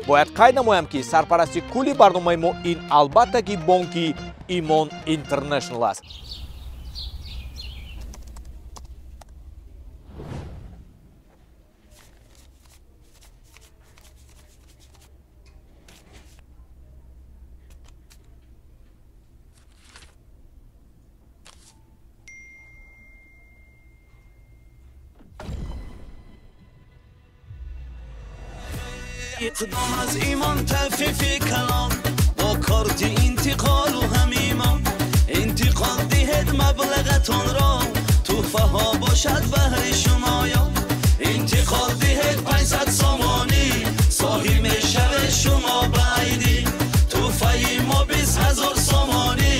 Бояд қайд намоям, ки сарпарасти кулли барномаи мо ин албатта ки бонки Имон Интернешнл аст. اقدام از ایمان تخفیف کلام با کارت انتقال و همیمان انتقال دهد مبلغتان را تحفه ها باشد بهر شما انتقال دهد 500 سامانی صاحب میشود شما بعیدی تحفه ما 20,000 سامانی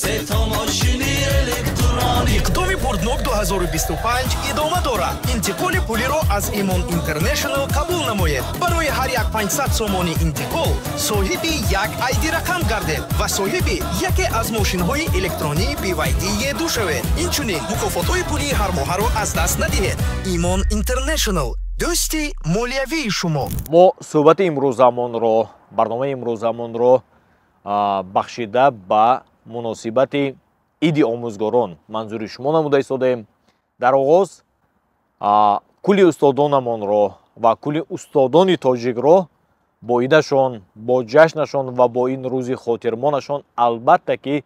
سه تا ماشین الکترونی. اقدام бурднок 2025 идома дорад. Интиқоли пулиро аз Имон Интернешнл қабул намоед. Барои ҳар як 500 сомонӣ интиқол соҳиби як ID рақам гардед ва соҳиби яке аз мошинҳои электронии BYD E2 шавед. Инчунин мукофотҳои пулии ҳармоҳаро аз даст надиҳед. Имон Интернешнл дӯсти молиявии шумо. Мо суҳбати имрӯзамонро, барномаи имрӯзамонро бахшида ба муносибати иди омӯзгорон манзури шумо намуда истодаем. Дар оғоз кулли устодонамонро ва кулли устодони тоҷикро бо идашон, бо ҷашнашон ва бо ин рӯзи хотирмонашон албатта ки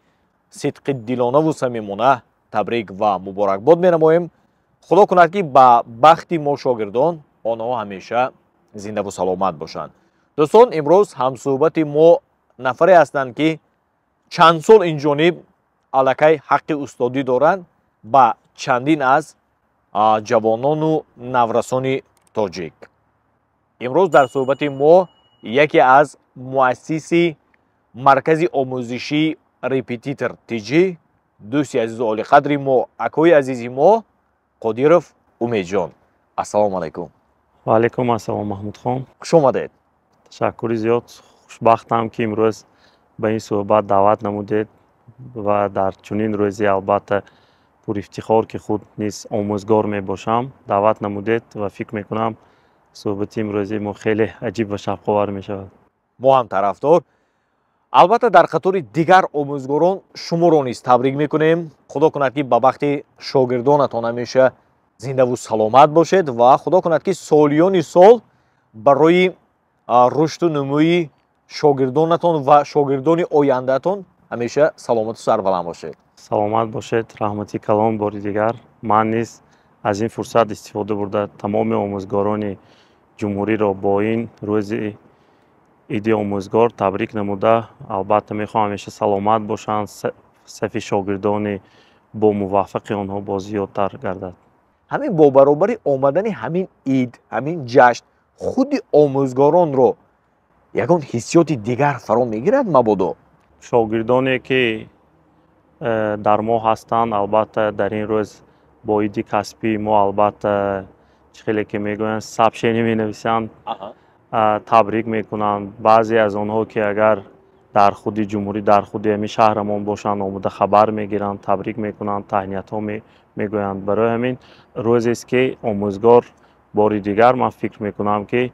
сидқи дилонаву самимона табрик ва муборакбод менамоем. Худо кунад, ки ба бахти мо шогирдон онҳо ҳамеша зиндаву саломат бошанд. Дӯстон, имрӯз ҳамсӯҳбати мо нафаре ҳастанд, ки чанд сол инҷониб аллакай ҳаққи устодӣ доранд ба чандин аз ҷавонону наврасони тоҷик. Имрӯз дар суҳбати мо яке аз муассиси маркази омӯзишии Репетитор ТЖ, дӯсти азизу олиқадри мо, акои азизи мо Қодиров Умедҷон. Ассалому алайкум. Ва алайкум ассалом, Маҳмудхон. Хуш омадед. Ташаккури зиёд. Хушбахтам, ки имрӯз ба ин суҳбат даъват намудед ва дар чунин рӯзе, албатта пурифтихор, ки худ низ омӯзгор мебошам, даъват намудед ва фикр мекунам, суҳбати имрӯзи мо хеле аҷиб ва шавқовар мешавад. Мо ҳам тарафдор. Албатта, дар қатори дигар омӯзгорон шуморо низ табрик мекунем. Худо кунад, ки ба бахти шогирдонатон ҳамеша зиндаву саломат бошед ва худо кунад, ки солиёни сол барои рушду нумӯи шогирдонатон ва шогирдони ояндаатон ҳамеша саломату сарбаланд бошед. Саломат бошед, раҳмати калон. Бори дигар ман низ аз ин фурсат истифода бурда тамоми омӯзгорони ҷумҳуриро бо ин рӯзи иди омӯзгор табрик намуда, албатта мехоҳам ҳамеша саломат бошанд, сафи шогирдони бо муваффақи онҳо боз зиёдтар гардад. Ҳамин бо баробари омадани ҳамин ид, ҳамин ҷашн, худи омӯзгоронро ягон ҳиссиёти дигар фаро мегирад мабодо? Шогирдоне ки дар мо ҳастанд, албатта дар ин рӯз бо иди касбии мо, албатта, чӣ хеле ки мегӯянд, сообщение менависанд, табрик мекунанд. Баъзе аз онҳо, ки агар дар худи ҷумҳурӣ, дар худи ҳамин шаҳрамон бошанд, омода хабар мегиранд, табрик мекунанд, таҳниятҳо мегӯянд. Барои ҳамин рӯзест, ки омӯзгор бори дигар ман фикр мекунам, ки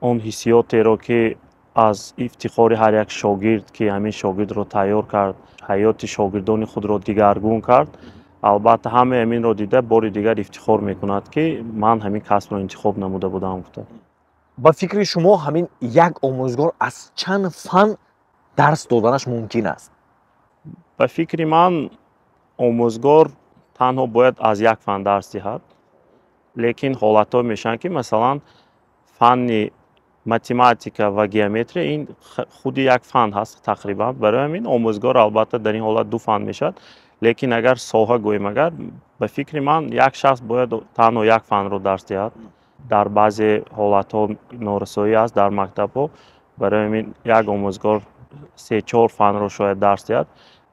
он ҳиссиётеро, ки аз ифтихори ҳар як шогирд, ки ҳамин шогирдро тайёр кард, ҳаёти шогирдони худро дигаргун кард, албатта ҳамаи ҳаминро дида бори дигар ифтихор мекунад, ки ман ҳамин касбро интихоб намуда будам гуфта. Ба фикри шумо, ҳамин як омӯзгор аз чанд фан дарс доданаш мумкин аст? Ба фикри ман, омӯзгор танҳо бояд аз як фан дарс диҳад, лекин ҳолатҳо мешаванд, ки масалан фанни математика ва геометрия ин худи як фан ҳаст тақрибан. Барои ҳамин омӯзгор албатта дар ин ҳолат ду фан мешавад, лекин агар соҳа гӯем, агар ба фикри ман як шахс бояд танҳо як фанро дарс диҳад. Дар баъзе ҳолатҳо норасоӣ аст дар мактабҳо, барои ҳамин як омӯзгор се-чор фанро шояд дарс диҳад,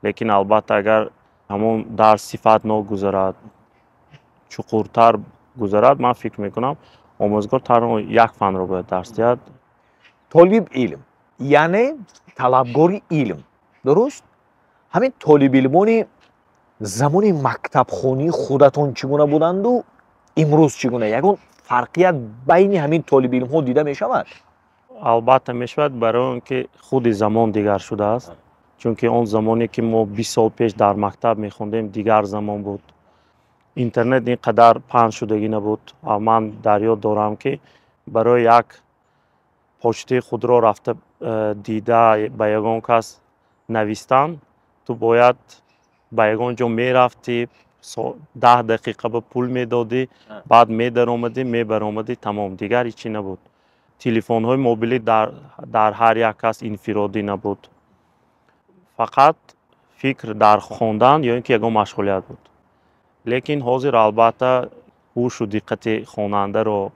лекин албатта агар ҳамон дарс сифатнок гузарад, чуқуртар гузарад, ман фикр мекунам, омӯзгор танҳо як фанро бояд дарс диҳад. Толиб илм яъне талабгори илм, дуруст? Ҳамин толибилмони замони мактабхонии худатон чӣ гуна буданду имрӯз чӣ гуна? Ягон фарқият байни ҳамин толибилмҳо дида мешавад? Албатта мешавад, барои он ки худи замон дигар шудааст. Чунки он замоне ки мо 20 сол пеш дар мактаб мехондем, дигар замон буд. Интернет ин қадар паҳн шудагӣ набуд. Ман дар ёд дорам, ки барои як почтаи худро рафта дида, ба ягон кас навистан, ту бояд ба ягон ҷо мерафтӣ, 10 дақиқа ба пул медодӣ, баъд медаромадӣ, мебаромадӣ, тамом, дигар ҳечӣ набуд. Телефонҳои мобилӣ дар ҳар як кас инфиродӣ набуд. Фақат фикр дар хондан ё ин ки ягон машғулият буд. Лекин ҳозир, албатта, ҳушу диққати хонандаро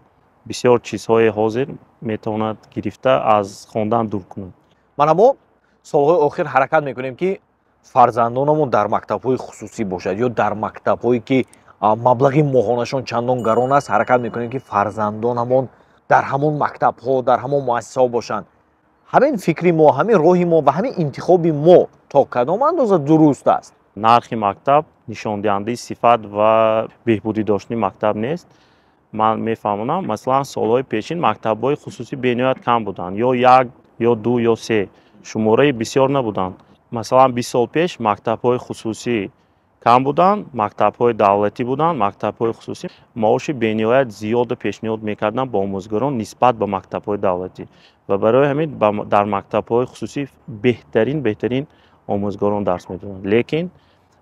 бисёр чизҳое ҳозир метавонад гирифта, аз хондан дур кунад. Мана, мо солҳои охир ҳаракат мекунем, ки фарзандонамон дар мактабҳои хусусӣ бошад ё дар мактабҳое, ки маблағи моҳонашон чандон гарон аст. Ҳаракат мекунем, ки фарзандонамон дар ҳамон мактабҳо, дар ҳамон муассисаҳо бошанд. Ҳамин фикри мо, ҳамин роҳи мо ва ҳамин интихоби мо то кадом андоза дуруст аст? Нархи мактаб нишондиҳандаи сифат ва беҳбудӣ доштани мактаб нест. Ман мефаҳмонам. Масалан, солҳои пешин мактабҳои хусусӣ бениҳоят кам буданд, ё як, ё ду, ё се, шумораи бисёр набуданд. Масалан, 20 сол пеш мактабҳои хусусӣ кам буданд, мактабҳои давлатӣ буданд. Мактабҳои хусусӣ маоши бениҳоят зиёда пешниҳод мекарданд ба омӯзгорон нисбат ба мактабҳои давлатӣ ва барои ҳамин дар мактабҳои хусусӣ беҳтарин омӯзгорон дарс медоданд. Лекин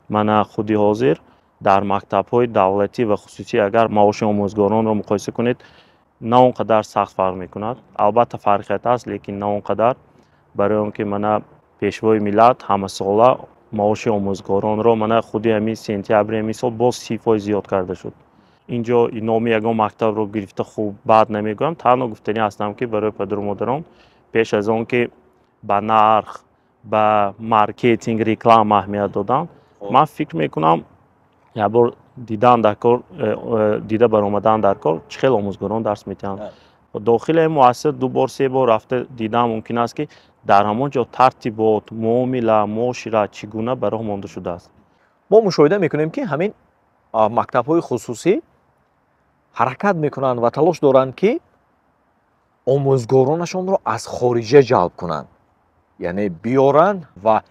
мана худи ҳозир дар мактабҳои давлатӣ ва хусусӣ агар маоши омӯзгоронро муқоиса кунед, на он қадар сахт фарқ мекунад. Албатта, фарқият аст, лекин на он қадар, барои он ки мана Пешвои миллат ҳамасола маоши омӯзгоронро, мана худи ҳамин сентябри ҳамин сол боз 30% зиёд карда шуд. Инҷо номи ягон мактабро гирифта хуб бад намегӯям. Танҳо гуфтанӣ ҳастам, ки барои падару модарон пеш аз он ки ба нарх, ба маркетинг, реклама аҳамият додан, ман фикр мекунам, якбор дидан дар кор, дида баромадан дар кор, чӣ хел омӯзгорон дарс медиҳанд дохили ин муассиса. Ду бор, се бор рафта дидан мумкин аст, ки дар ҳамон ҷо тартибот, муомила, муошират чӣ гуна ба роҳ монда шудааст. Мо мушоҳида мекунем, ки ҳамин мактабҳои хусусӣ ҳаракат мекунанд ва талош доранд, ки омӯзгоронашонро аз хориҷа ҷалб кунанд, яъне биёранд. Ва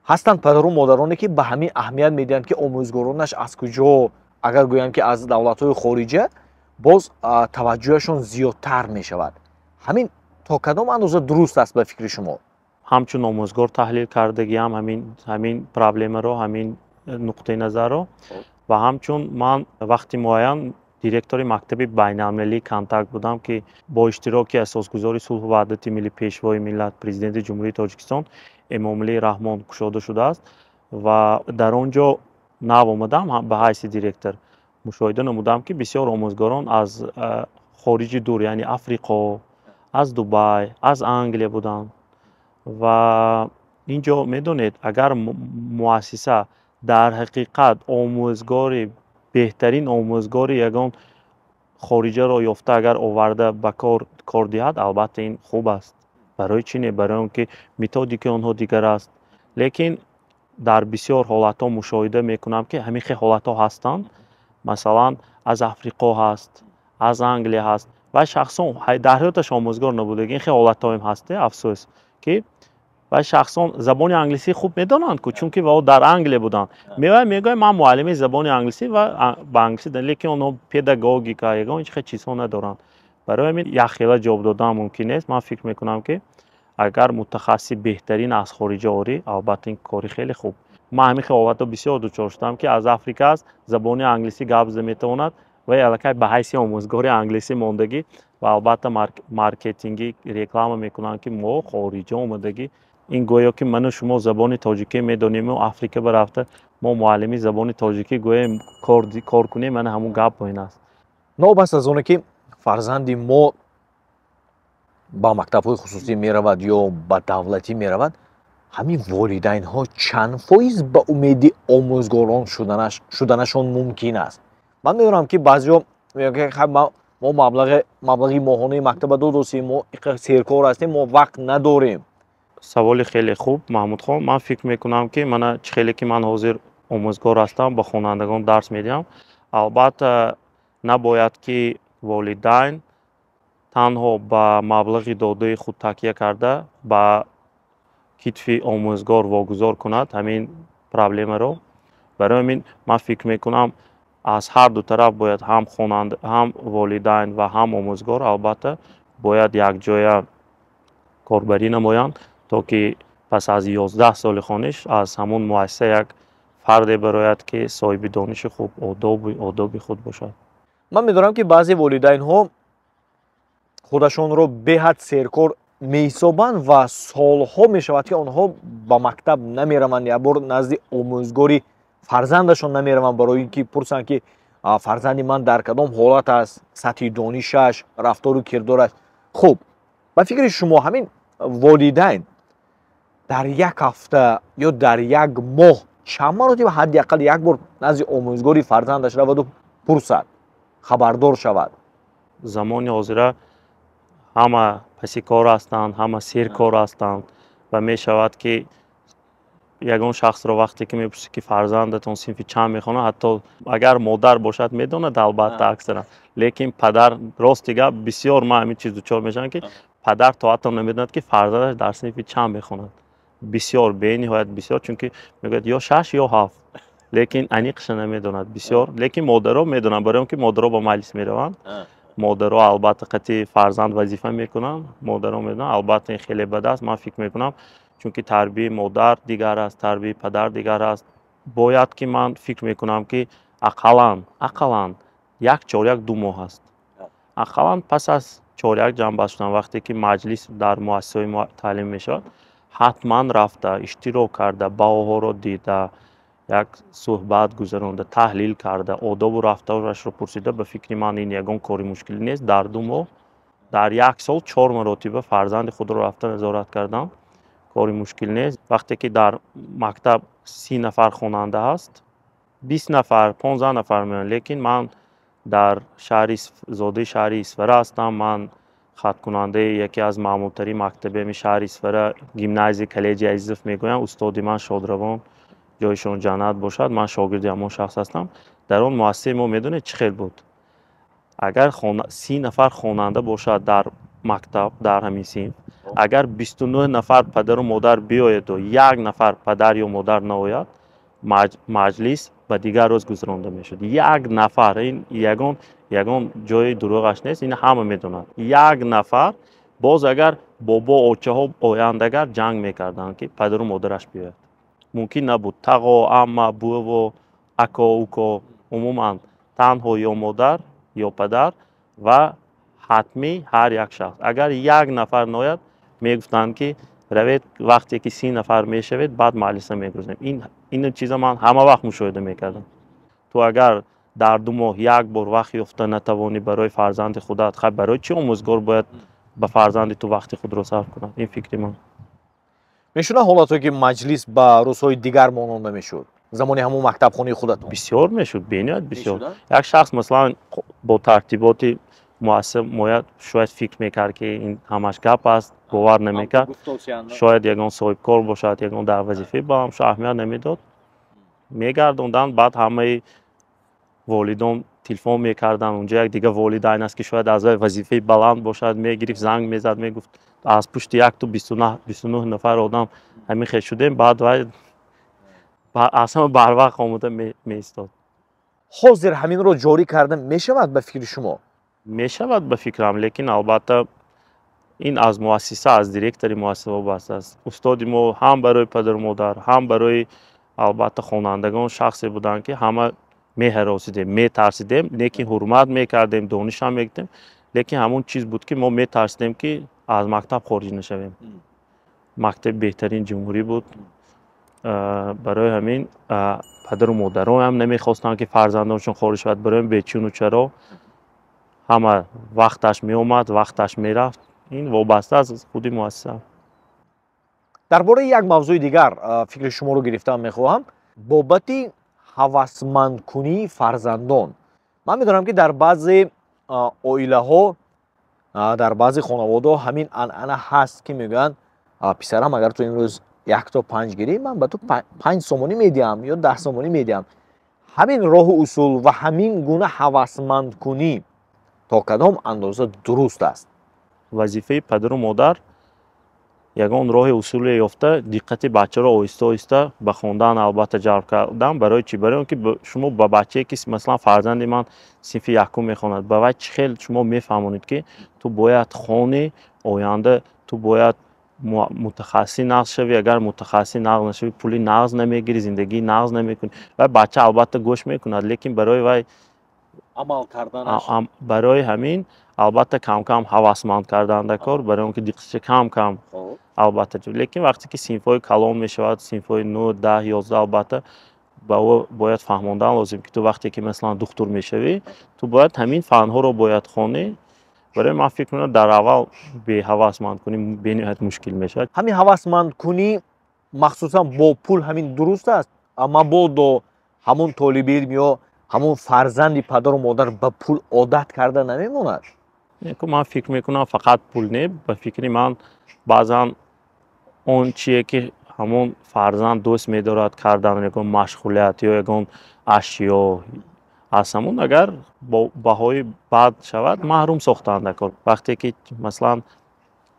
ҳастанд падару модароне, ки ба ҳамин аҳамият медиҳанд, ки омӯзгоронаш аз куҷо. Агар гӯянд, ки аз давлатҳои хориҷа, боз таваҷҷӯҳашон зиёдтар мешавад. Ҳамин то кадом андоза дуруст аст, ба фикри шумо? Ҳамчун омӯзгор таҳлил кардагиам ҳамин проблемаро, ҳамин нуқтаи назарро ва ҳамчун ман вақти муайян директори мактаби байналмилалии «Контакт» будам, ки бо иштироки асосгузори сулҳу ваҳдати миллӣ, Пешвои миллат, Президенти Ҷумҳурии Тоҷикистон Эмомалӣ Раҳмон кушода шудааст ва дар он ҷо нав омадам ба ҳайси директор. Мушоҳида намудам, ки бисёр омӯзгорон аз хориҷи дур, яъне Африқо, аз Дубай, аз Англия буданд. Ва ин ҷо, медонед, агар муассиса дар ҳақиқат омӯзгори, беҳтарин омӯзгори ягон хориҷаро ёфта, агар оварда ба кор диҳад, албатта, ин хуб аст. Барои чӣ не? Барои он ки методикаи онҳо дигар аст. Лекин дар бисёр ҳолатҳо мушоҳида мекунам, ки ҳамин хел ҳолатҳо ҳастанд. Масалан, аз Африқо ҳаст, аз Англия ҳаст ва шахсон дар ҳаёташ омӯзгор набуда. Ин хел ҳолатҳоем ҳаст, афсӯс, ки ва шахсон забони англисӣ хуб медонанд ку, чунки ва дар Англия буданд. Меояд, мегӯяд: «Ман муаллими забони англисӣ» ва ба англисӣ, лекин онҳо педагогика, ягон ҳеҷ хел чизҳо надоранд. Барои ҳамин якхела ҷавоб додан мумкин нест. Ман фикр мекунам, ки агар мутахассиси беҳтарин аз хориҷа орӣ, албатта, ин кори хеле хуб. Ман ҳамин хел ҳолатҳо бисёр дучор шудам, ки аз Африка аст, забони англисӣ гап зада метавонад ва аллакай ба ҳайси омӯзгори англисӣ мондагӣ ва албатта маркетингӣ, реклама мекунанд, ки мо хориҷа омадагӣ. Ин гӯё ки ману шумо забони тоҷикӣ медонему Африка барафта, мо муаллими забони тоҷикӣ гӯем, кор кунем. Мана ҳамун гап бо ин аст. Новобаста аз оне ки фарзанди мо ба мактабҳои хусусӣ меравад ё ба давлатӣ меравад, ҳамин волидайнҳо чанд фоиз ба умеди омӯзгорон шуданашон мумкин аст? Ман медонам, ки баъзеҳо мегӯянд: «Мо маблағи моҳонаи мактаба додосем, мо серкор ҳастем, мо вақт надорем». Саволи хеле хуб, Маҳмудхон. Ман фикр мекунам, ки мана чӣ хеле ки ман ҳозир омӯзгор ҳастам, ба хонандагон дарс медиҳам, албатта, набояд ки волидайн Танҳо ба маблағи додаи худ такя карда, ба китфи омӯзгор вогузор кунад ҳамин проблемаро. Барои ҳамин ман фикр мекунам, аз ҳар ду тараф бояд, ҳам хонанда, ҳам волидайн ва ҳам омӯзгор, албатта, бояд якҷоя корбарӣ намоянд, то ки пас аз 11 соли хониш аз ҳамон муассиса як фарде барояд, ки соҳиби дониши хуб, одоби худ бошад. Ман медонам, ки баъзе волидайнҳо худашонро беҳад серкор меҳисобанд ва солҳо мешавад, ки онҳо ба мактаб намераванд, якбор назди омӯзгори фарзандашон намераванд, барои ин ки пурсанд, ки фарзанди ман дар кадом ҳолат аст, сатҳи донишаш, рафтору кирдораш. Хуб, ба фикри шумо, ҳамин волидайн дар як ҳафта ё дар як моҳ чанд маротиба ҳадди ақал як бор назди омӯзгори фарзандаш раваду пурсад, хабардор шавад? Замони ҳозира ҳама паси кор ҳастанд, ҳама серкор ҳастанд ва мешавад, ки ягон шахсро вақте ки мепурсӣ, ки фарзандатон синфи чанд мехонад, ҳатто агар модар бошад, медонад албатта аксаран, лекин падар, рости гап, бисёр ман ҳамин чиз дучор мешавам, ки падар то ҳатто намедонад, ки фарзандаш дар синфи чанд мехонад. Бисёр, бениҳоят бисёр, чунки мегӯяд ё шаш, ё ҳафт, лекин аниқша намедонад бисёр. Лекин модаро медонанд, барои он ки модаро ба маҷлис мераванд, модаро албатта қатъи фарзанд вазифа мекунанд, модаро медонанд. Албатта, ин хеле бад аст, ман фикр мекунам, чунки тарбияи модар дигар аст, тарбияи падар дигар аст. Бояд ки, ман фикр мекунам, ки ақаллан як чоряк 2 моҳ аст, ақаллан пас аз чоряк ҷамъбаст шудан, вақте ки маҷлис дар муассисаҳои таълим мешавад, ҳатман рафта, иштирок карда, баҳоҳоро дида, як суҳбат гузаронда, таҳлил карда, одобу рафторашро пурсида. Ба фикри ман, ин ягон кори мушкилӣ нест. Дар 2 моҳ, дар як сол чор маротиба фарзанди худро рафта назорат кардан кори мушкил нест. Вақте ки дар мактаб 30 нафар хонанда ҳаст, 20 нафар, 15 нафар меоянд. Лекин ман дар шаҳри, зодаи шаҳри Исфара ҳастам. Ман хаткунандаи яке аз маъмултарин мактабами шаҳри Исфара, гимназия коллеҷи Азизов мегӯянд. Устоди ман шодравон, ҷойшон ҷаннат бошад, ман шогирди ҳамон шахс ҳастам. Дар он муассисаи мо медонед, чӣ хел буд? Агар 30 нафар хонанда бошад дар мактаб, дар ҳамин синф, агар 29 нафар падару модар биёяду як нафар падар ё модар наояд, маҷлис ба дигар рӯз гузаронда мешуд. Як нафар, ин ягон ҷои дурӯғаш нест, ин ҳама медонад. Як нафар боз агар бобо, очаҳо оянд, агар ҷанг мекарданд, ки падару модараш биёяд. Мумкин набуд тағо, амма, буво, ако, уко, умуман танҳо ё модар, ё падар ва ҳатмӣ ҳар як шахс. Агар як нафар нояд, мегуфтанд, ки равед, вақте ки 30 нафар мешавед, баъд маҷлиса мегузарем. Ин чиза ман ҳама вақт мушоҳида мекардам. Ту агар дар 2 моҳ як бор вақт ёфта натавонӣ барои фарзанди худат, хай, барои чӣ омӯзгор бояд ба фарзанди ту вақти худро сарф кунад? Ин фикри ман. Мешуда ҳолатҳое, ки маҷлис ба рӯзҳои дигар мононда мешуд, замони ҳамон мактабхонаи худатон? Бисёр мешуд, бениҳоят бисёр. Як шахс, масалан, бо тартиботи муассиса мояд, шояд фикр мекард, ки ин ҳамаш гап аст, бовар намекард. Шояд ягон соҳибкор бошад, ягон дар вазифаи ба ҳамшо аҳамият намедод, мегардонданд. Баъд ҳамаи волидон телефон мекарданд. Унҷо як дига волидайн аст, ки шояд аз вай вазифаи баланд бошад, мегирифт, занг мезад, мегуфт: аз пушти якту 29 нафар одам ҳамин хел шудем. Баъд вай аз ҳама барвақт омода меистод. Ҳозир ҳаминро ҷорӣ карда мешавад, ба фикри шумо? Мешавад, ба фикрам, лекин албатта ин аз муассиса, аз директори муассиса вобаста аст. Устоди мо ҳам барои падару модар, ҳам барои, албатта, хонандагон шахсе буданд, ки ҳама меҳаросидем, метарсидем, лекин ҳурмат мекардем, донишам мегирдем. Лекин ҳамон чиз буд, ки мо метарсидем, ки аз мактаб хориҷ нашавем. Мактаби беҳтарин ҷумҳурӣ буд. Барои ҳамин падару модаронам намехостанд, ки фарзандоншон хориҷ шавад. Барои бечуну чаро ҳама вақташ меомад, вақташ мерафт. Ин вобаста аз худи муассиса. Дар бораи як мавзӯи дигар фикри шуморо гирифтан мехоҳам, бобати ҳавасмандкунии фарзандон. Ман медонам, ки дар баъзе оилаҳо, дар баъзе хонаводаҳо ҳамин анъана ҳаст, ки мегӯянд: «Писарам, агар ту имрӯз як то панҷ гирӣ, ман ба ту 5 сомонӣ медиҳам ё 10 сомонӣ медиҳам». Ҳамин роҳу усул ва ҳамин гуна ҳавасмандкунӣ то кадом андоза дуруст аст? Вазифаи падару модар ягон роҳи усуле ёфта диққати бачаро оҳиста оҳиста ба хондан албатта ҷалб кардан. Барои чӣ? Барои он ки шумо ба бачае ки, масалан, фарзанди ман синфи якум мехонад, ба вай чӣ хел шумо мефаҳмонед, ки ту бояд хонӣ, оянда ту бояд мутахассиси нағз шавӣ, агар мутахассиси нағз нашавӣ, пули нағз намегирӣ, зиндагии нағз намекунӣ. Вай бача албатта гӯш мекунад, лекин барои вай амал карданаш. Барои ҳамин албатта кам-кам ҳавасманд кардан дар кор, барои он ки диққатша кам-кам албатта. Лекин вақте ки синфҳои калон мешавад, синфҳои 9, 10, 11, албатта ба ӯ бояд фаҳмондан лозим, ки ту вақте ки, масалан, духтур мешавӣ, ту бояд ҳамин фанҳоро бояд хонӣ. Барои ман фикр мекунам, дар аввал беҳавасмандкунӣ бениҳоят мушкил мешавад. Ҳамин ҳавасмандкунӣ, махсусан бо пул, ҳамин дуруст аст? Мабодо ҳамон толиби илм ё ҳамон фарзанди падару модар ба пул одат карда намемонад? Ман фикр мекунам, фақат пул не. Ба фикри ман, баъзан он чие ки ҳамон фарзанд дӯст медорад кардан, ягон машғулият ё ягон ашё, аз ҳамон агар бо баҳои бад шавад, маҳрум сохтанд дар кор. Вақте ки, масалан,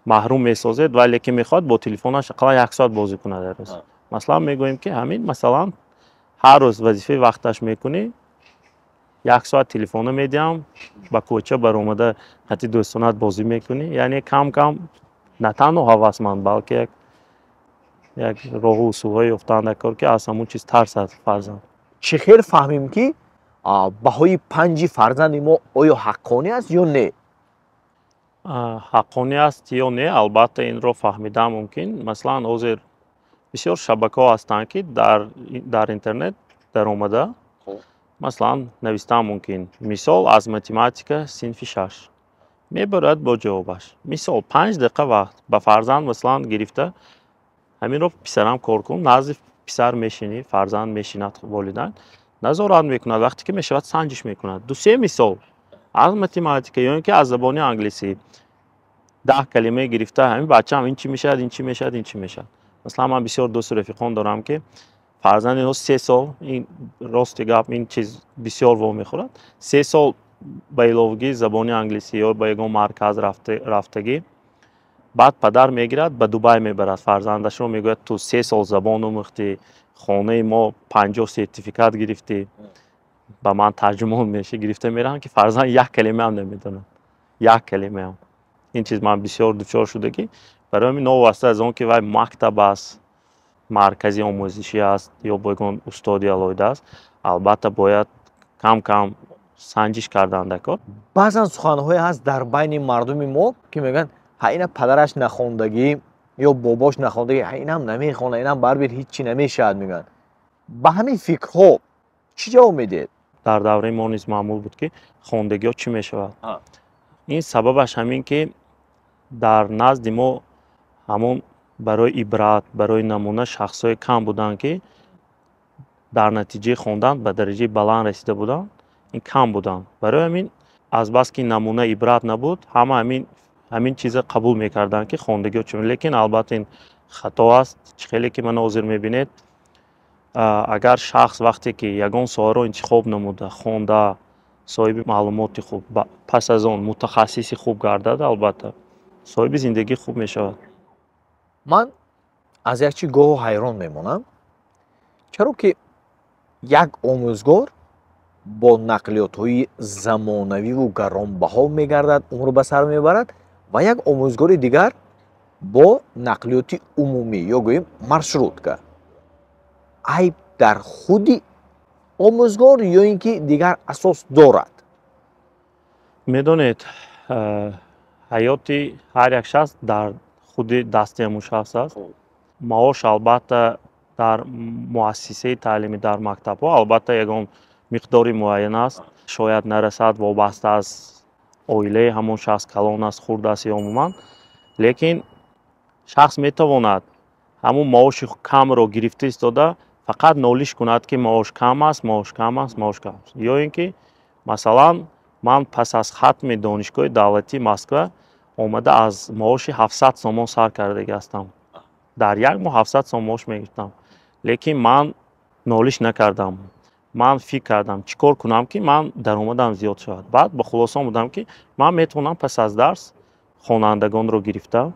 маҳрум месозед, вале лекин мехоҳад бо телефонаш ақаллан як соат бозӣ кунад дар рӯз, масалан, мегӯем ки ҳамин, масалан, ҳар рӯз вазифаи вақташ мекунӣ, як соат телефона медиҳам, ба кӯча баромада қати дӯстонат бозӣ мекунӣ. Яъне кам кам на танҳо ҳавасманд, балки як роҳу усулҳое ёфтанд дар кор, ки аз ҳамон чиз тарсад фарзанд. Чӣ хел фаҳмем, ки баҳои панҷи фарзанди мо оё ҳаққонӣ аст ё не? Ҳаққонӣ аст ё не, албатта инро фаҳмидан мумкин. Масалан, ҳозир бисёр шабакаҳо ҳастанд, ки дар интернет даромада, масалан, навистан мумкин, мисол аз математика синфи шаш, мебарад бо ҷавобаш. Мисол, 5 дақиқа вақт ба фарзанд, масалан, гирифта, ҳаминро писарам кор кун, назди писар мешинӣ, фарзанд мешинад, волидайн назорат мекунад, вақте ки мешавад, санҷиш мекунад, ду-се мисол аз математика ё ин ки аз забони англисӣ, 10 калимае гирифта, ҳамин бачаам ин чӣ мешавад, ин чӣ мешавад, ин чӣ мешавад. Масалан, ман бисёр дӯсту рафиқон дорам, ки фарзанди инҳо 3 сол, ин рости гап, ин чиз бисёр вомехӯрад, 3 сол ба иловагии забони англисӣ ё ба ягон марказ рафтагӣ, баъд падар мегирад, ба Дубай мебарад фарзандашро, мегӯяд: «Ту 3 сол забон омӯхтӣ, хонаи мо 50 сертификат гирифтӣ, ба ман тарҷумон мешӣ». Гирифта мераванд, ки фарзанд як калимаам намедонад, як калимаам. Ин чиз ман бисёр дучор шудагӣ. Барои ҳамин, новобаста аз он ки вай мактаб аст, маркази омӯзишӣ аст ё бо ягон устоди алоҳида аст, албатта бояд кам кам санҷиш кардан дар кор. Баъзан суханҳое ҳаст дар байни мардуми мо, ки мегӯянд: «Ҳа, ина падараш нахондагӣ ё бобош нахондагӣ, ҳа, инам намехонад, инам барбир ҳеҷ чӣ намешавад», мегӯянд. Ба ҳамин фикрҳо чӣ ҷавоб медиҳед? Дар давраи мо низ маъмул буд, ки хондагиҳо чӣ мешавад. Ин сабабаш ҳамин ки дар назди мо ҳамон барои ибрат, барои намуна шахсҳое кам буданд, ки дар натиҷаи хондан ба дараҷаи баланд расида буданд, ин кам буданд. Барои ҳамин, азбаски намуна, ибрат набуд, ҳама ҳамин чиза қабул мекарданд, ки хондагиҳо чӣ. Лекин албатта ин хато аст. Чӣ хеле ки ман ҳозир мебинед, агар шахс вақте ки ягон соҳаро интихоб намуда, хонда, соҳиби маълумоти хуб, пас аз он мутахассиси хуб гардад, албатта соҳиби зиндагии хуб мешавад. Ман аз як чӣ гоҳо ҳайрон мемонам: чаро ки як омӯзгор бо нақлиётҳои замонавиву гаронбаҳо мегардад, умр ба сар мебарад, ва як омӯзгори дигар бо нақлиёти умумӣ ё гӯем маршрутка? Айб дар худи омӯзгор ё ин ки дигар асос дорад? Медонед, ҳаёти ҳар як шахс дар худи дасти ҳамун шахс аст. Маош албатта дар муассисаи таълимӣ, дар мактабҳо албатта ягон миқдори муайян аст, шояд нарасад, вобаста аз оилаи ҳамон шахс, калон аст, хурд аст ё умуман. Лекин шахс метавонад ҳамун маоши камро гирифта истода, фақат нолиш кунад, ки маош кам аст, маош кам аст, маош кам аст. Ё ин ки, масалан, ман пас аз хатми Донишгоҳи давлатии Москва омада, аз маоши 700 сомон сар кардагӣ ҳастам, дар як моҳ 700 сом маош мегирифтам, лекин ман нолиш накардам. Ман фикр кардам, чӣ кор кунам, ки ман даромадам зиёд шавад. Баъд ба хулоса омадам, ки ман метавонам пас аз дарс Хонандагонро гирифта,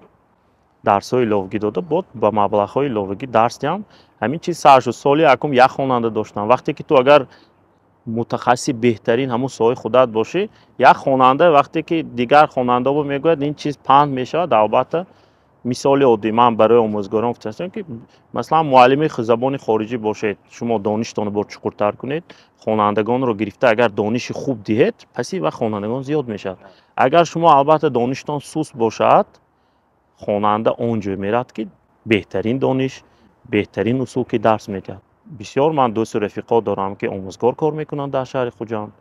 дарсҳои иловагӣ дода, бод ба маблағҳои иловагӣ дарс диҳам. Ҳамин чиз сар шуд. Соли якум як хонанда доштам. Вақте ки ту агар мутахассиси беҳтарин ҳамун соҳаи худат бошӣ, як хонанда вақте ки дигар хонандаҳо мегӯяд, ин чиз панд мешавад. Албатта, мисоли оддӣ ман барои омӯзгорон гуфтаастам, ки масалан муаллими забони хориҷӣ бошед, шумо доништонро бор чуқуртар кунед, хонандагонро гирифта агар дониши хуб диҳед, паси вақт хонандагон зиёд мешавад. Агар шумо албатта доништон суст бошад, хонанда он ҷой меравад, ки беҳтарин дониш, беҳтарин усул ки дарс медиҳад. Бисёр ман дӯсту рафиқо дорам, ки омӯзгор кор мекунанд дар шаҳри Хуҷанд.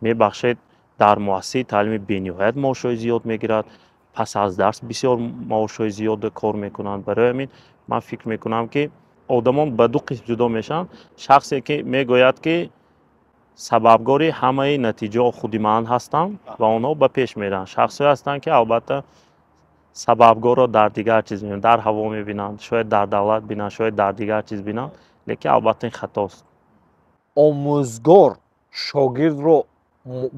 Мебахшед, дар муассисаи таълими бениҳоят маошҳои зиёд мегирад, пас аз дарс бисёр маошҳои зиёд кор мекунанд. Барои ҳамин ман фикр мекунам, ки одамон ба ду қисм ҷудо мешаванд. Шахсе ки мегӯяд, ки сабабгори ҳамаи натиҷаҳо худи ман ҳастам, ва онҳо ба пеш мераванд. Шахсҳое ҳастанд, ки албатта сабабгорро дар дигар чиз мебинанд, дар ҳаво мебинанд, шояд дар давлат бинанд, шояд дар дигар чиз бинанд, лекин албатта ин хатост. Омӯзгор шогирдро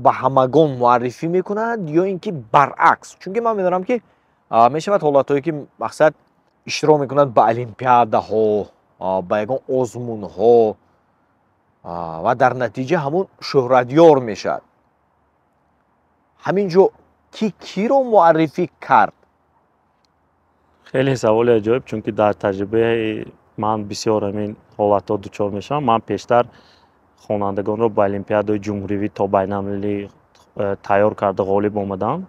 ба ҳамагон муаррифӣ мекунад ё ин ки баръакс? Чунки ман медонам, ки мешавад ҳолатҳое, ки мақсад иштирок мекунад ба олимпиадаҳо, ба ягон озмунҳо ва дар натиҷа ҳамун шӯҳратёр мешавад. Ҳамин ҷо ки киро муаррифӣ кард? Хеле саволи аҷоиб, чунки дар таҷрибаи ман бисёр ҳамин ҳолатҳо дучор мешавам. Ман пештар хонандагонро ба олимпиадаҳои ҷумҳуривӣ то байналмилалӣ тайёр карда ғолиб омадам.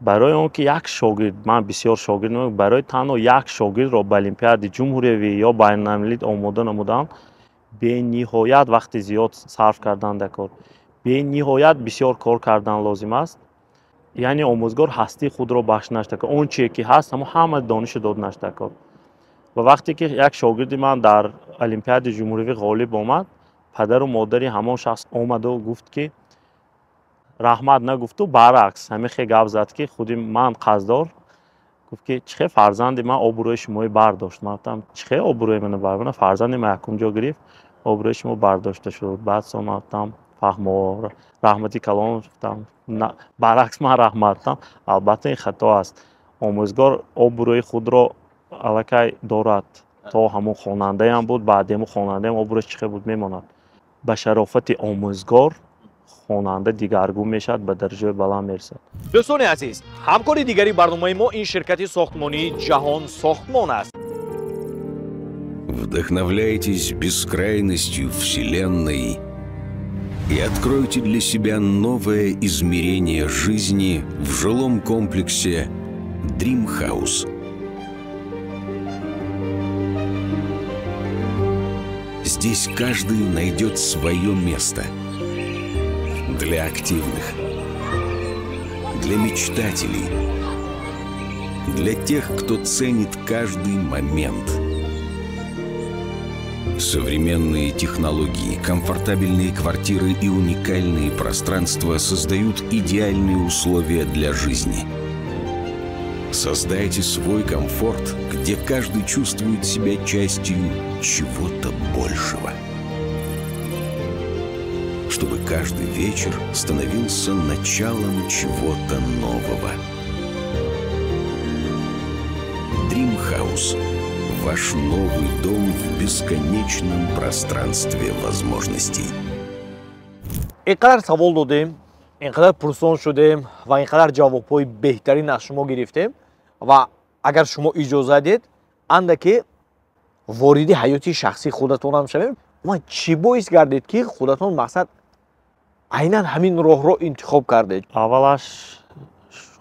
Барои он ки як шогирд, ман бисёр шогирд, барои танҳо як шогирдро ба олимпиадаи ҷумҳуриявӣ ё байналмилалӣ омода намудам, бениҳоят вақти зиёд сарф кардан дар кор, бениҳоят бисёр кор кардан лозим аст. Яъне омӯзгор ҳастии худро бахшинаш дар кор, он чие ки ҳаст, ҳамо ҳама донишу доданаш дар кор. Ва вақте ки як шогирди ман дар олимпиадаи ҷумҳуривӣ ғолиб омад, падару модари ҳамон шахс омаду гуфт, ки раҳмат нагуфту, баръакс ҳамин хел гап зад, ки худи ман қарздор. Гуфт, ки чӣ хел фарзанди ман обрӯи шумои бардошт. Ман гуфтам, чӣ хел обрӯи мана бар? Фарзанди ман якум ҷо гирифт, обрӯи шумо бардошта шуд. Баъд со ман гуфтам, фаҳмо, раҳмати калон гуфтам, баръакс ман раҳмат гуфтам. Албатта, ин хато аст. Омӯзгор обрӯи худро аллакай дорад, то ҳамон хонандаям буд, баъди ҳамон хонандаям обрӯяш чӣ хел буд, мемонад. Ба шарофати омӯзгор хонанда дигаргун мешавад, ба дараҷаи баланд мерасад. Дӯстони азиз, ҳамкори дигари барномаи мо ин ширкати сохтмонии «Ҷаҳон Сохтмон» аст. Вдохновляйтесь бескрайностью Вселенной и откройте для себя новое измерение жизни в жилом комплексе Dream House. Здесь каждый найдет свое место. Для активных, для мечтателей, для тех, кто ценит каждый момент. Современные технологии, комфортабельные квартиры и уникальные пространства создают идеальные условия для жизни. Создайте свой комфорт, где каждый чувствует себя частью чего-то большего. Чтобы каждый вечер становился началом чего-то нового. Dream House – ваш новый дом в бесконечном пространстве возможностей. Ин қадар савол додем, ин қадар пурсон шудем ва ин қадар ҷавобҳои беҳтарин аз шумо гирифтем, ва агар шумо иҷоза диҳед, андаке вориди ҳаёти шахсии худатонам шавем. Ман чӣ боис гардед, ки худатон мақсад айнан ҳамин роҳро интихоб кардед? Аввалаш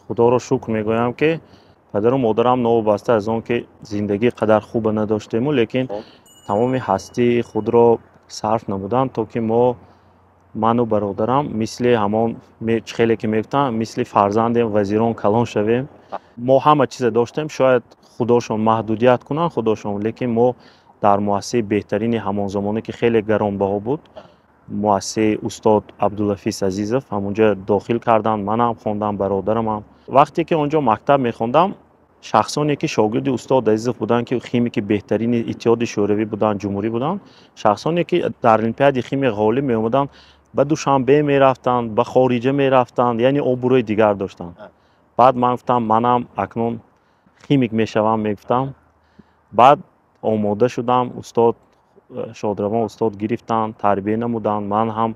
Худоро шукр мегӯям, ки падару модарам новобаста аз он ки зиндагии қадар хуба надоштему, лекин тамоми ҳастии худро сарф намуданд, то ки мо, ману бародарам, мисли ҳамон чӣ хеле ки мегуфтанд, мисли фарзанде вазирон калон шавем. Мо ҳама чизе доштем, шояд худошон маҳдудият кунанд худошон, лекин мо дар муассисаи беҳтарини ҳамон замоне, ки хеле гаронбаҳо буд, муассисаи устод Абдулафиз Азизов, ҳамонҷо дохил карданд. Манам хондам, бародарамам. Вақте ки он ҷо мактаб мехондам, шахсоне ки шогирди устод Азизов буданд, ки химики беҳтарини Иттиҳоди Шӯравӣ буданд, ҷумҳурӣ буданд, шахсоне ки дар олимпиади химия ғолиб меомаданд, ба Душанбе мерафтанд, ба хориҷа мерафтанд, яъне обрӯи дигар доштанд. Баъд ман гуфтам, манам акнун химик мешавам, мегуфтам. Баъд омода шудам, устод шодравон устод гирифтанд, тарбия намуданд. Ман ҳам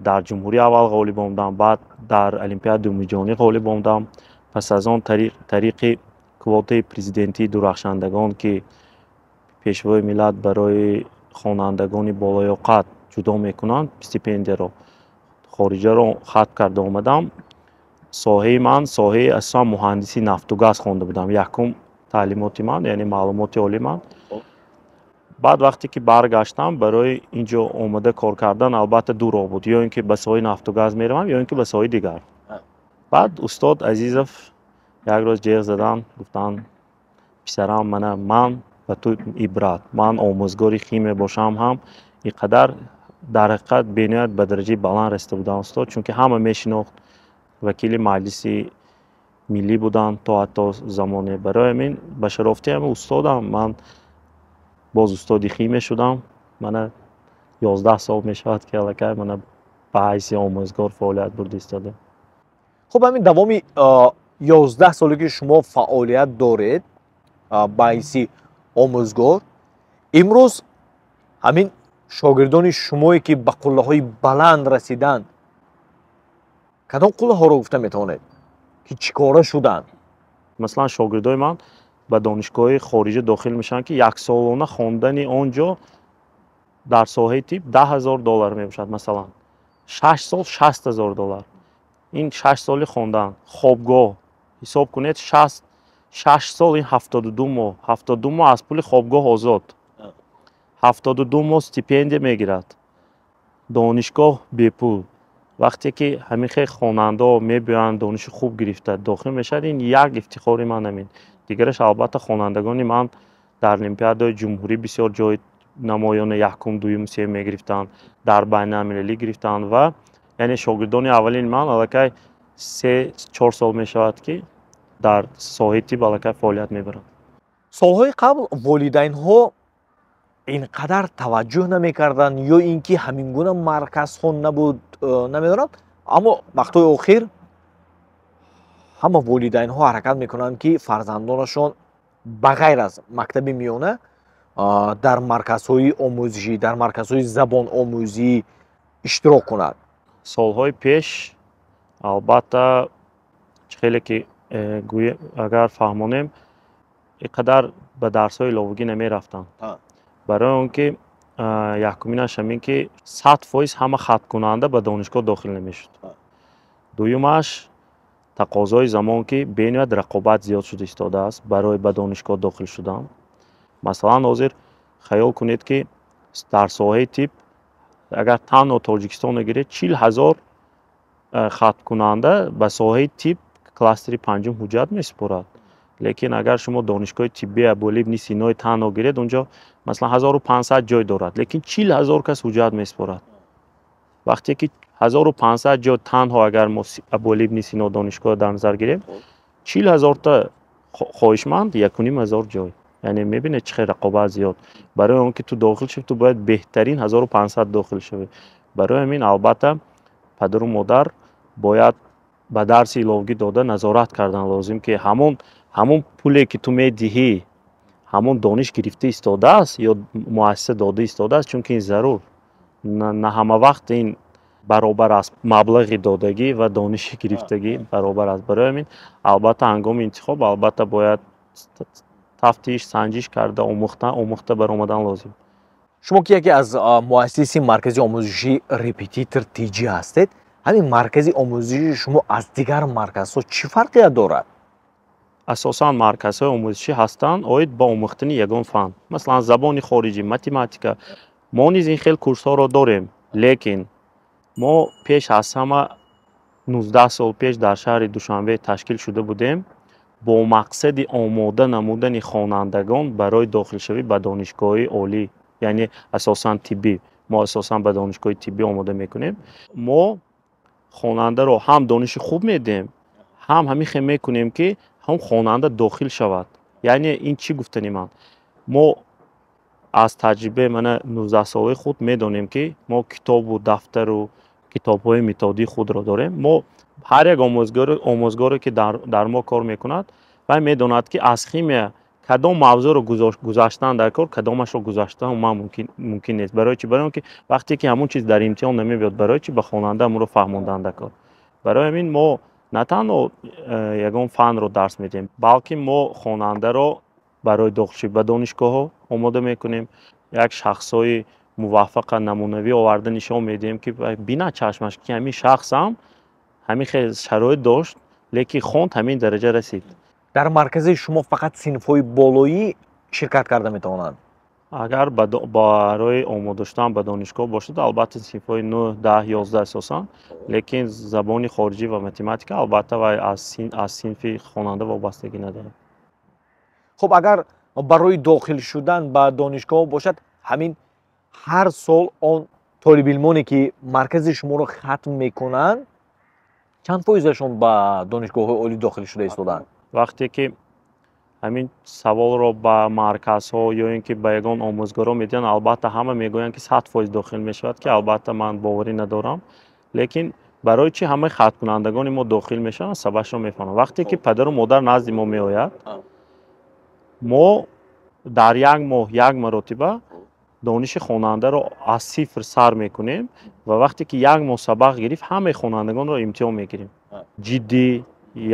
дар ҷумҳурӣ аввал ғолиб омадам, баъд дар олимпиадаи умумиҷаҳонӣ ғолиб омадам. Пас аз он тариқи квотаи президентии дурахшандагон, ки Пешвои миллат барои хонандагони болоёқат ҷудо мекунанд стипендияро, хориҷаро хатм карда омадам. Соҳаи ман соҳаи асосан муҳандиси нафту газ хонда будам, якум таълимоти ман, яъне маълумоти олии ман. Баъд вақте ки баргаштам, барои ин ҷо омада кор кардан албатта ду роҳ буд: ё ин ки ба соҳаи нафту газ меравам, ё ин ки ба соҳаи дигар. Баъд устод Азизов як рӯз ҷеғ заданд, гуфтанд: «Писарам, мана ман ба ту ибрат, ман омӯзгори химия бошам ҳам ин қадар». Дар ҳақиқат бениҳоят ба дараҷаи баланд расида будам устод, чунки ҳама мешинохт, вакили Маҷлиси миллӣ буданд то ҳатто замоне. Барои ҳамин ба шарофати ҳамин устодам ман боз устоди химия шудам. Мана 11 сол мешавад, ки аллакай мана ба ҳайси омӯзгор фаъолият бурда истодем. Хуб, ҳамин давоми 11 соле ки шумо фаъолият доред ба ҳайси омӯзгор, имрӯз ҳамин шогирдони шумое ки ба қуллаҳои баланд расиданд, кадом қуллаҳоро гуфта метавонед, ки чӣ кора шуданд? Масалан, шогирдои ман ба донишгоҳи хориҷа дохил мешаванд, ки яксолона хондани он ҷо дар соҳаи тиб 10 000 доллар мебошад. Масалан, 6 сол 60 000 доллар. Ин 6 соли хондан, хобгоҳ ҳисоб кунед, 6 сол ин 72 моҳ, 72 моҳ аз пули хобгоҳ озод, 72 моҳ стипендия мегирад, донишгоҳ бепул. Вақте ки ҳамин хел хонандаҳо мебиёянд, дониши хуб гирифта дохил мешавад, ин як ифтихори ман ҳамин. Дигараш, албатта, хонандагони ман дар олимпиадаҳои ҷумҳурӣ бисёр ҷои намоёна, якум, дуюм, сеюм мегирифтанд, дар байналмилалӣ гирифтанд. Ва яъне шогирдони аввалини ман аллакай 3-4 сол мешавад, ки дар соҳаи тиб аллакай фаъолият мебаранд. Солҳои қабл волидайнҳо ин қадар таваҷҷӯҳ намекарданд ё ин ки ҳамин гуна марказҳо набуд, намедонам, аммо вақтҳои охир ҳама волидайнҳо ҳаракат мекунанд, ки фарзандонашон ба ғайр аз мактаби миёна дар марказҳои омӯзишӣ, дар марказҳои забономӯзӣ иштирок кунад. Солҳои пеш, албатта, чӣ хеле ки агар фаҳмонем, ин қадар ба дарсҳои иловагӣ намерафтанд, барои он ки якуминаш ҳамин ки 100% ҳама хатмкунанда ба донишгоҳ дохил намешуд. Дуюмаш, тақозои замон, ки бениҳоят рақобат зиёд шуда истодааст барои ба донишгоҳ дохил шудан. Масалан, ҳозир хаёл кунед, ки дар соҳаи тиб агар танҳо Тоҷикистонро гиред, 40 000 хатмкунанда ба соҳаи тиб кластери панҷум ҳуҷҷат месупорад. Лекин агар шумо донишгоҳи тиббии Абуалӣ ибни Синои танҳо гиред, унҷо масалан 1500 ҷой дорад, лекин 40 000 кас ҳуҷҷат месупорад. Вақте ки 1500 ҷой танҳо агар мо Абуалӣ ибни Сино донишгоҳ дар назар гирем, 40 000-та хоҳишманд, 1500 ҷой. Яъне мебинед, чӣ хел рақобат зиёд. Барои он ки ту дохил шавӣ, ту бояд беҳтарин 1500 дохил шавӣ. Барои ҳамин, албатта, падару модар бояд ба дарси иловагӣ дода назорат кардан лозим, ки ҳамон пуле ки ту медиҳӣ, ҳамон дониш гирифта истодааст ё муассиса дода истодааст, чунки ин зарур на ҳама вақт ин баробар аст, маблағи додагӣ ва дониши гирифтагӣ баробар аст. Барои ҳамин, албатта, ҳангоми интихоб, албатта, бояд тафтиш, санҷиш карда, омӯхта баромадан лозим. Шумо ки яке аз муассиси маркази омӯзишии «Репетитор ТЖ» ҳастед, ҳамин маркази омӯзишии шумо аз дигар марказҳо чӣ фарқият дорад? Асосан марказҳои омӯзишӣ ҳастанд оид ба омӯхтани ягон фан, масалан, забони хориҷӣ, математика. Мо низ ин хел курсҳоро дорем, лекин мо пеш аз ҳама 19 сол пеш дар шаҳри Душанбе ташкил шуда будем бо мақсади омода намудани хонандагон барои дохилшавӣ ба донишгоҳи олӣ, яъне асосан тиббӣ. Мо асосан ба донишгоҳи тиббӣ омода мекунем. Мо хонандаро ҳам дониши хуб медиҳем, ҳам ҳамин хел мекунем, ки ҳам хонанда дохил шавад. Яъне ин чӣ гуфтани ман? Мо аз таҷрибаи мана 19-солаи худ медонем, ки мо китобу дафтару Китобҳои методии худро дорем. Мо ҳар як омӯзгоре, ки дар мо кор мекунад, вай медонад, ки аз химия кадом мавзӯъро гузаштан дар кор, кадомашро гузаштан умуман мумкин нест. Барои чӣ? Барои он ки вақте ки ҳамон чиз дар имтиҳон намебиёд, барои чӣ ба хонанда ҳамонро фаҳмондан дар кор? Барои ҳамин мо на танҳо ягон фанро дарс медиҳем, балки мо хонандаро барои дохилшавӣ ба донишгоҳҳо омода мекунем, як шахсҳои муваффақа, намунавӣ оварда нишон медиҳем, ки бинад чашмаш, ки ҳамин шахсам ҳамин хел шароит дошт, лекин хонд, ҳамин дараҷа расид. Дар маркази шумо фақат синфҳои болоӣ ширкат карда метавонанд? Агар барои омода шудан ба донишгоҳ бошад, албатта, синфҳои 9, 10, 11 асосан, лекин забони хориҷӣ ва математика, албатта, вай аз синфи хонанда вобастагӣ надорад. Хуб, агар барои дохил шудан ба донишгоҳ бошад, ҳамин ҳар сол он толибилмоне, ки маркази шуморо хатм мекунанд, чанд фоизашон ба донишгоҳҳои олӣ дохил шуда истодаанд? Вақте ки ҳамин саволро ба марказҳо ё ин ки ба ягон омӯзгоро медиҳанд, албатта, ҳама мегӯянд, ки 100% дохил мешавад, ки албатта ман боварӣ надорам. Лекин барои чӣ ҳамаи хатмкунандагони мо дохил мешаванд, сабабашро мефаҳмам. Вақте ки падару модар назди мо меояд, мо дар як моҳ як маротиба дониши хонандаро аз сифр сар мекунем ва вақте ки як моҳ сабақ гирифт, ҳамаи хонандагонро имтиҳон мегирем ҷиддӣ,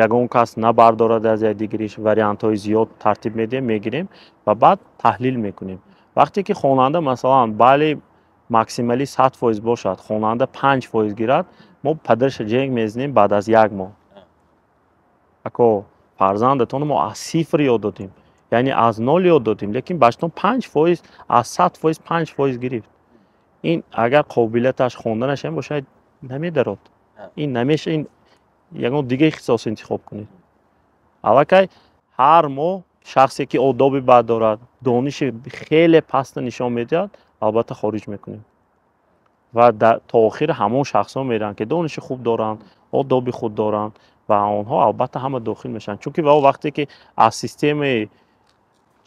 ягон кас набардорад аз якдигариш, вариантҳои зиёд тартиб медиҳем, мегирем ва баъд таҳлил мекунем. Вақте ки хонанда, масалан, балли максималӣ 100% бошад, хонанда 5% гирад, мо падараша ҷег мезанем баъд аз як моҳ: «Ако, фарзандатонро мо аз сифр ёд додем, яъне аз нол ёд додем, лекин бачатон 5%, аз 100% 5% гирифт. Ин агар қобилияташ хонданаш ҳам бошад, намедарод, ин намеша, ин ягон дига ихтисос интихоб кунед». Аллакай ҳар моҳ шахсе, ки одоби бад дорад, дониши хеле паста нишон медиҳад, албатта, хориҷ мекунем ва то охир ҳамон шахсҳо мераванд, ки дониши хуб доранд, одоби худ доранд ва онҳо, албатта, ҳама дохил мешаванд. Чунки ва вақте ки аз системаи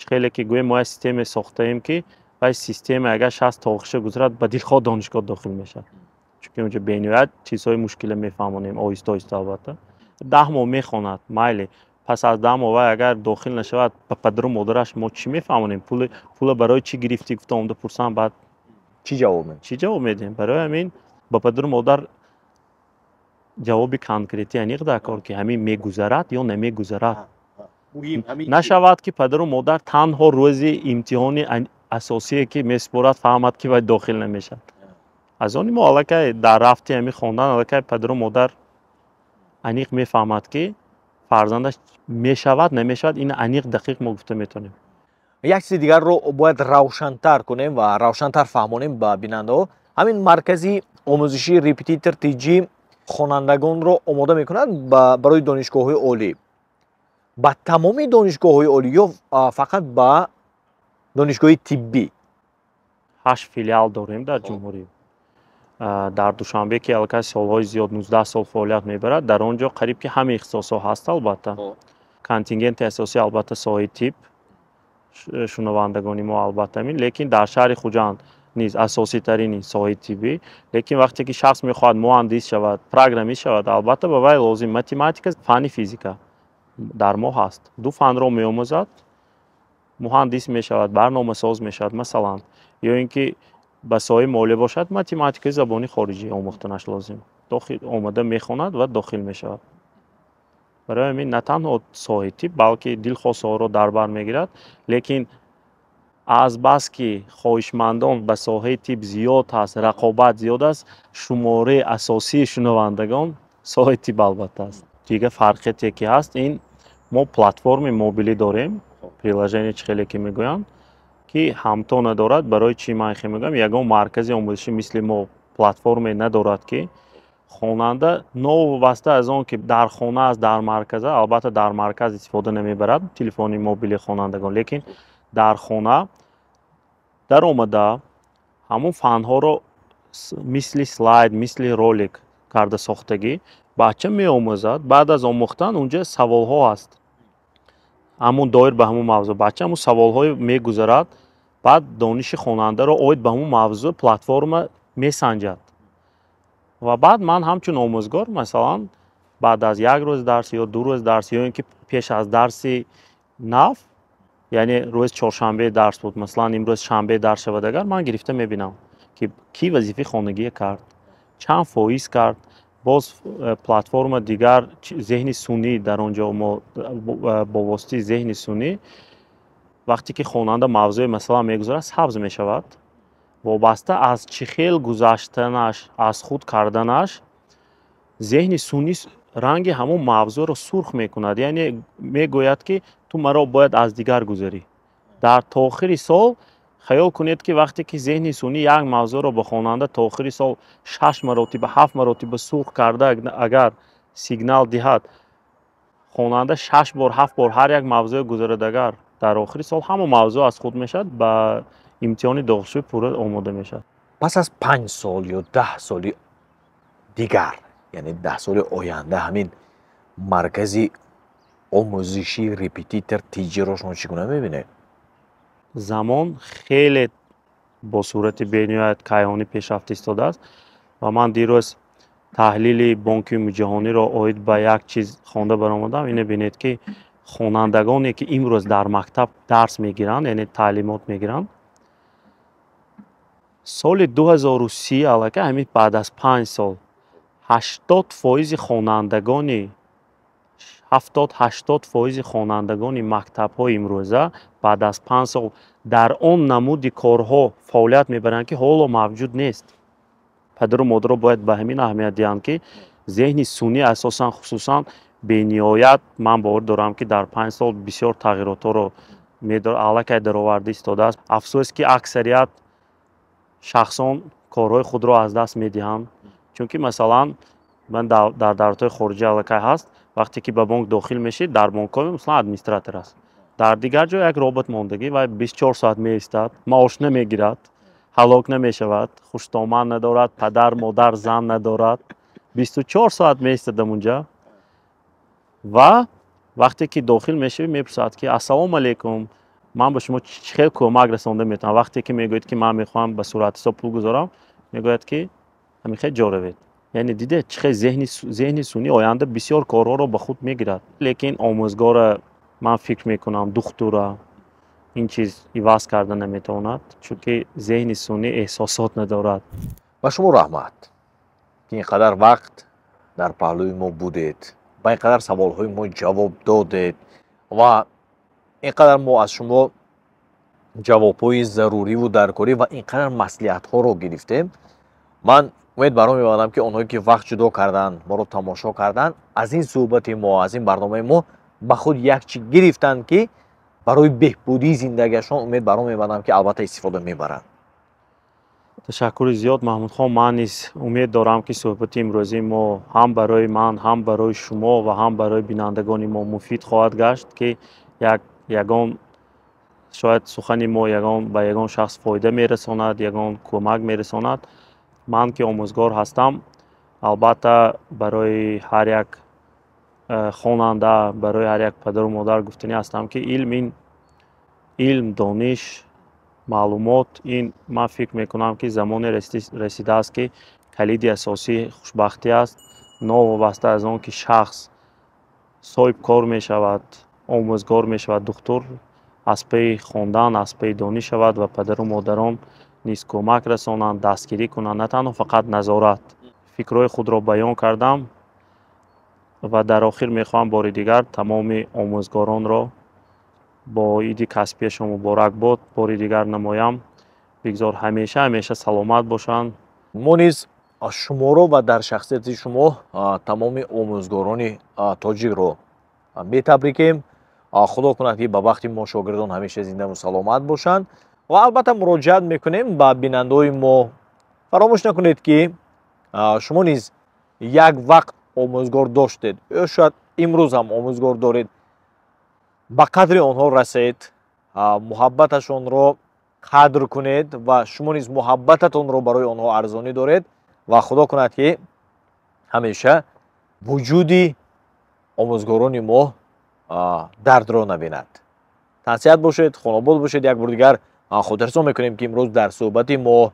хеле ки гӯем, мо як системе сохтаем, ки вай система агар шахс то охирша гузарад, ба дилхоҳ донишгоҳ дохил мешавад, чунки онҷо бениҳоят чизҳои мушкила мефаҳмонем оҳиста оҳиста. Албатта, 10 моҳ мехонад, майли, пас аз 10 моҳ вай агар дохил нашавад, ба падару модараш мо чӣ мефаҳмонем? Пула барои чӣ гирифтӣ, гуфта омда пурсам, баъд чӣ ҷавоб? Чӣ ҷавоб медиҳем? Барои ҳамин ба падару модар ҷавоби конкретӣ, аниқ дар кор, ки ҳамин мегузарад ё намегузарад. Нашавад, ки падару модар танҳо рӯзи имтиҳони асосие, ки месупорад, фаҳмад, ки вай дохил намешавад. Аз они мо аллакай дар рафти ҳамин хондан аллакай падару модар аниқ мефаҳмад, ки фарзандаш мешавад, намешавад. Ин аниқ, дақиқ мо гуфта метавонем. Як чизи дигарро бояд равшантар кунем ва равшантар фаҳмонем ба бинандаҳо. Ҳамин маркази омӯзишии Репетитор ТЖ хонандагонро омода мекунад барои донишгоҳҳои олӣ. Ба тамоми донишгоҳҳои олӣ ё фақат ба донишгоҳи тиббӣ? Ҳашт филиал дорем дар ҷумҳурӣ. Дар Душанбе, ки аллакай солҳои зиёд, 19 сол фаъолият мебарад, дар он ҷо қариб ки ҳама ихтисосҳо ҳаст. Албатта, контингенти асосӣ, албатта, соҳаи тиб, шунавандагони мо, албатта, ҳамин. Лекин дар шаҳри Хуҷанд низ асоситарини соҳаи тиббӣ. Лекин вақте ки шахс мехоҳад муҳандис шавад, программист шавад, албатта, ба вай лозим математика, фанни физика дар мо ҳаст. Ду фанро меомӯзад, муҳандис мешавад, барномасоз мешавад, масалан, ё ин ки ба соҳаи молия бошад, математикаи забони хориҷӣ омӯхтанаш лозим, омада мехонад ва дохил мешавад. Барои ҳамин на танҳо соҳаи тиб, балки дилхоҳ соҳаро дар бар мегирад. Лекин азбаски хоҳишмандон ба соҳаи тиб зиёд ҳаст, рақобат зиёд аст, шумораи асосии шунавандагон соҳаи тиб, албатта, аст. Дигар фарқияте, ки ҳаст, ин мо платформи мобилӣ дорем, приложение, чӣ хеле ки мегӯянд, ки ҳамто надорад. Барои чӣ ман хе мегӯям? Ягон маркази омӯзишӣ мисли мо платформе надорад, ки хонанда новобаста аз он ки дар хона аст, дар марказ, албатта, дар марказ истифода намебарад телефони мобили хонандагон, лекин дар хона даромада ҳамон фанҳоро мисли слайд, мисли ролик карда сохтагӣ бача меомӯзад. Баъд аз омӯхтан унҷа саволҳо ҳаст, ҳамун доир ба ҳамун мавзӯъ. Бача ҳамун саволҳое мегузарад, баъд дониши хонандаро оид ба ҳамун мавзӯъ платформа месанҷад. Ва баъд ман ҳамчун омӯзгор, масалан, баъд аз як рӯз дарс ё 2 рӯз дарс, ё ин ки пеш аз дарси нав, яъне рӯзи чоршанбе дарс буд, масалан, имрӯз шанбе дарс шавад, агар ман гирифта мебинам, ки кӣ вазифаи хонагие кард, чанд фоиз кард. Боз платформа дигар, зеҳни сунъӣ, дар он ҷо мо бо воситаи зеҳни сунъӣ, вақте ки хонанда мавзӯи, масалан, мегузарад, сабз мешавад. Вобаста аз чӣ хел гузаштанаш, аз худ карданаш, зеҳни сунъӣ ранги ҳамон мавзӯъро сурх мекунад, яъне мегӯяд, ки ту маро бояд аз дигар гузарӣ. Дар то охири сол, хаёл кунед, ки вақте ки зеҳни сунъӣ як мавзӯъро ба хонанда то охири сол шаш маротиба, ҳафт маротиба сурх карда, агар сигнал диҳад, хонанда шаш бор, ҳафт бор ҳар як мавзӯъ гузарад, агар дар охири сол ҳама мавзӯъ аз худ мешавад, ба имтиҳони дохилшавӣ пурра омода мешавад. Пас аз 5 сол ё 10 соли дигар, яъне 10 соли оянда, ҳамин маркази омӯзишии Репетитор ТЖ-ро шумо чӣ гуна мебинед? Замон хеле бо суръати бениҳоят кайҳонӣ пешрафта истодааст ва ман дирӯз таҳлили Бонки Умумиҷаҳониро оид ба як чиз хонда баромадам. Ине бинед, ки хонандагоне, ки имрӯз дар мактаб дарс мегиранд, яъне таълимот мегиранд, соли 2030, аллакай ҳамин баъд аз 5 сол, 80 фоизи хонандагони, 70-80 фоизи хонандагони мактабҳои имрӯза баъд аз 5 сол дар он намуди корҳо фаъолият мебаранд, ки ҳоло мавҷуд нест. Падару модаро бояд ба ҳамин аҳамият диҳанд, ки зеҳни сунъӣ асосан, хусусан бениҳоят, ман бовар дорам, ки дар 5 сол бисёр тағйиротҳоро аллакай дароварда истодааст. Афсӯс, ки аксарият шахсон корҳои худро аз даст медиҳанд, чунки, масалан, ман дар давлатҳои хориҷӣ аллакай ҳаст, вақте ки ба бонк дохил мешид, дар бонкҳо, масалан, администратор аст, дар дигар ҷо як робот мондагӣ ва 24 соат меистад, маош намегирад, ҳалок намешавад, хуштоман надорад, падар, модар, зан надорад, 24 соат меистад амунҷа. Ва вақте ки дохил мешавӣ, мепурсад, ки ассалому алайкум, ман ба шумо чӣ хел кӯмак расонда метавонам? Вақте ки мегӯед, ки ман мехоҳам ба суратҳисоб пул гузорам, мегӯяд, ки ҳамин хел ҷо равед. Яъне дидед, чӣ хел зеҳни сунъӣ оянда бисёр корҳоро ба худ мегирад. Лекин омӯзгора, ман фикр мекунам, духтура ин чиз иваз карда наметавонад, чунки зеҳни сунъӣ эҳсосот надорад. Ба шумо раҳмат, ки ин қадар вақт дар паҳлӯи мо будед, ба ин қадар саволҳои мо ҷавоб додед ва ин қадар мо аз шумо ҷавобҳои заруриву даркорӣ ва ин қадар маслиҳатҳоро гирифтем. Ман умед баро мебандам, ки онҳое, ки вақт ҷудо карданд, моро тамошо карданд, аз ин суҳбати мо, аз ин барномаи мо ба худ як чӣ гирифтанд, ки барои беҳбудии зиндагиашон, умед баро мебандам, ки албатта истифода мебаранд. Ташаккури зиёд, Маҳмудхон. Ман низ умед дорам, ки суҳбати имрӯзии мо ҳам барои ман, ҳам барои шумо ва ҳам барои бинандагони мо муфид хоҳад гашт, ки як ягон, шояд, сухани мо ягон ба ягон шахс фоида мерасонад, ягон кӯмак мерасонад. Ман ки омӯзгор ҳастам, албатта, барои ҳар як хонанда, барои ҳар як падару модар гуфтанӣ ҳастам, ки илм, ин илм, дониш, маълумот, ин, ман фикр мекунам, ки замоне расидааст, ки калиди асосии хушбахтӣ аст. Новобаста аз он ки шахс соҳибкор мешавад, омӯзгор мешавад, духтур, аз паи хондан, аз паи дониш шавад ва падару модарон низ кӯмак расонанд, дастгирӣ кунанд, на танҳо фақат назорат. Фикрҳои худро баён кардам ва дар охир мехоҳам бори дигар тамоми омӯзгоронро бо иди касбияшон муборакбод бори дигар намоям. Бигзор ҳамеша, ҳамеша саломат бошанд. Мо низ шуморо ва дар шахсияти шумо тамоми омӯзгорони тоҷикро метабрикем. Худо кунад, ки ба бахти мо шогирдон ҳамеша зиндаву саломат бошанд. Ва албатта муроҷиат мекунем ба бинандаҳои мо: фаромӯш накунед, ки шумо низ як вақт омӯзгор доштед ё шояд имрӯз ҳам омӯзгор доред. Ба қадри онҳо расед, муҳаббаташонро қадр кунед ва шумо низ муҳаббататонро барои онҳо арзонӣ доред. Ва худо кунад, ки ҳамеша вуҷуди омӯзгорони мо дардро набинад. Тансиҳат бошед, хонобод бошед. Як бор дигар хотиррасон мекунем, ки имрӯз дар суҳбати мо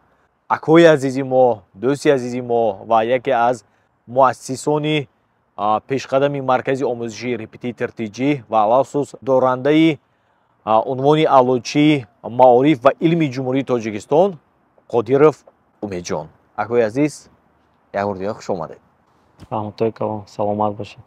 Акои азизи мо, дӯсти азизи мо ва яке аз муассисони пешқадами маркази омӯзиши Репетитор ТЖ ва алахусус дорандаи унвони Аълочии маориф ва илми Ҷумҳурии Тоҷикистон Қодиров Умедҷон. Акои азиз, як бор дигар хуш омадед. Раҳматои калон, саломат бошед.